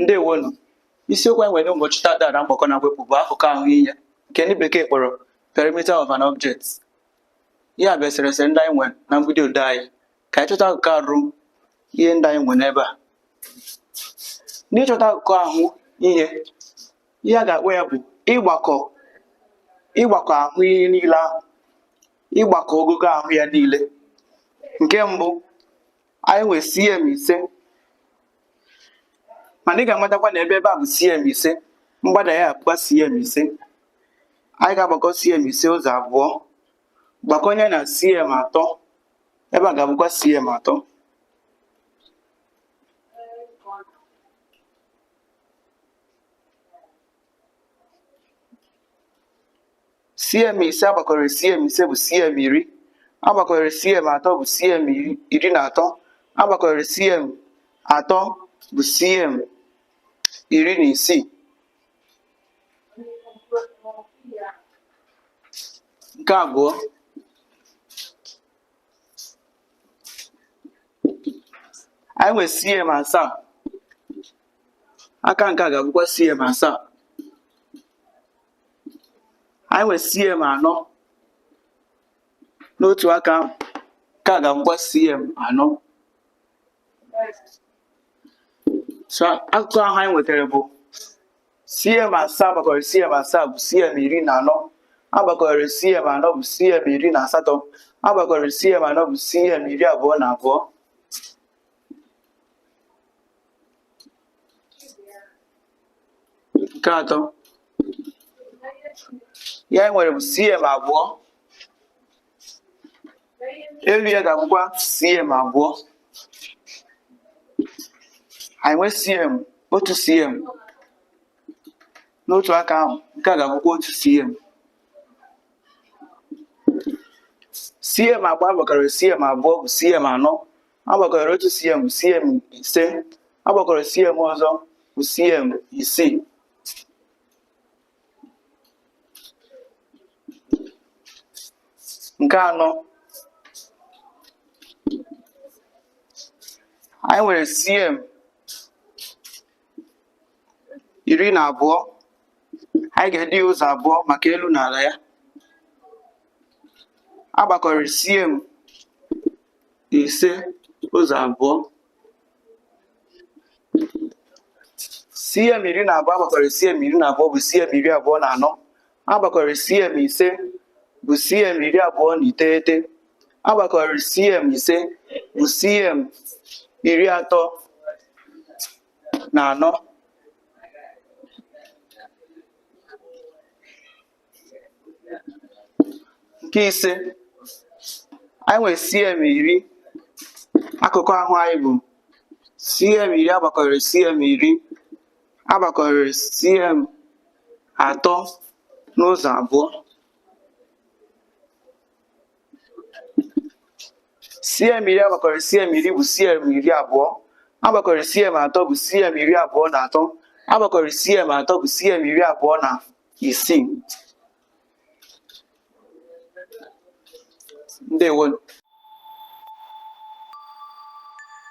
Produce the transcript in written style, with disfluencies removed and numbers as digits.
Ndewonu. Isiokwu anyị nwere n'ụbọchị tata na mgbakọ na mwepụ bụ akụkụ ahụ ihe nke ndị bekee kpọrọ perimeter of an object. Ihe a bụ eserese ndị anyị nwere na mgbidi odee anyị. Ka anyị chọta akụkụ arụ ihe ndị anyị nwere n'ebe a. N'ịchọta akụkụ ahụ ihe, ihe a ga-akpọ ya bụ ịgbakọ ahụ ihe niile ahụ, ịgbakọ ogogo ahụ ya niile. Nke mbụ, anyị nwere cm 5, mana ị ga-amatakwa na ebe a bụ cm 5, mgbada ya abụkwa cm 5. Anyị ga-agbakọ cm 5 ụzọ abụọ, gbakọnye na cm 3, ebe a ga-abụkwa cm 3. Cm 5 agbakọrọ cm 5 bụ cm 10, agbakọrọ cm 3 bụ cm 13, agbakọrọ cm 3 bụ cm 16. Nke abụọ, anyị nwere cm 7, aka nke a ga-abụkwa cm 7. Anyị nwere cm 4 n'otu aka ahụ, nke a ga-abụkwa cm 4. So akụkụ ahụ anyị nwetara bụ cm 7 gbakọrọ cm 7 bụ cm 14, agbakọrọ cm 4 bụ cm 18, agbakọrọ cm 4 bụ cm 22. Nke atọ, ihe anyị nwere bụ cm 2, elu ya ga-abụkwa cm 2. Anyị nwee cm 1 cm n'otu aka ahụ, nke a ga-abụkwa 1 cm. Cm 2 agbakọrọ cm 2 bụ cm 4, agbakọrọ 1 cm bụ cm 5, agbakọrọ cm ọzọ bụ cm 6. Nke anọ, anyị nwere cm 12, anyị ga-ede ya ụzọ abụọ maka elu na ala ya. Agbakọrọ cm 5 ụzọ abụọ. Cm 12 agbakọrọ cm 12 bụ cm 24, agbakọrọ cm 5 bụ cm 29, agbakọrọ cm 5 bụ cm 34. Nke ise, anyị nwere cm 10, akụkụ ahụ anyị bụ cm 10 agbakọrọ cm 10 agbakọrọ cm 3 n'ụzọ abụọ. Cm 10 agbakọrọ cm 10 bụ cm 20, agbakọrọ cm 3 bụ cm 23, agbakọrọ cm 3 bụ cm 26. Ndewonu.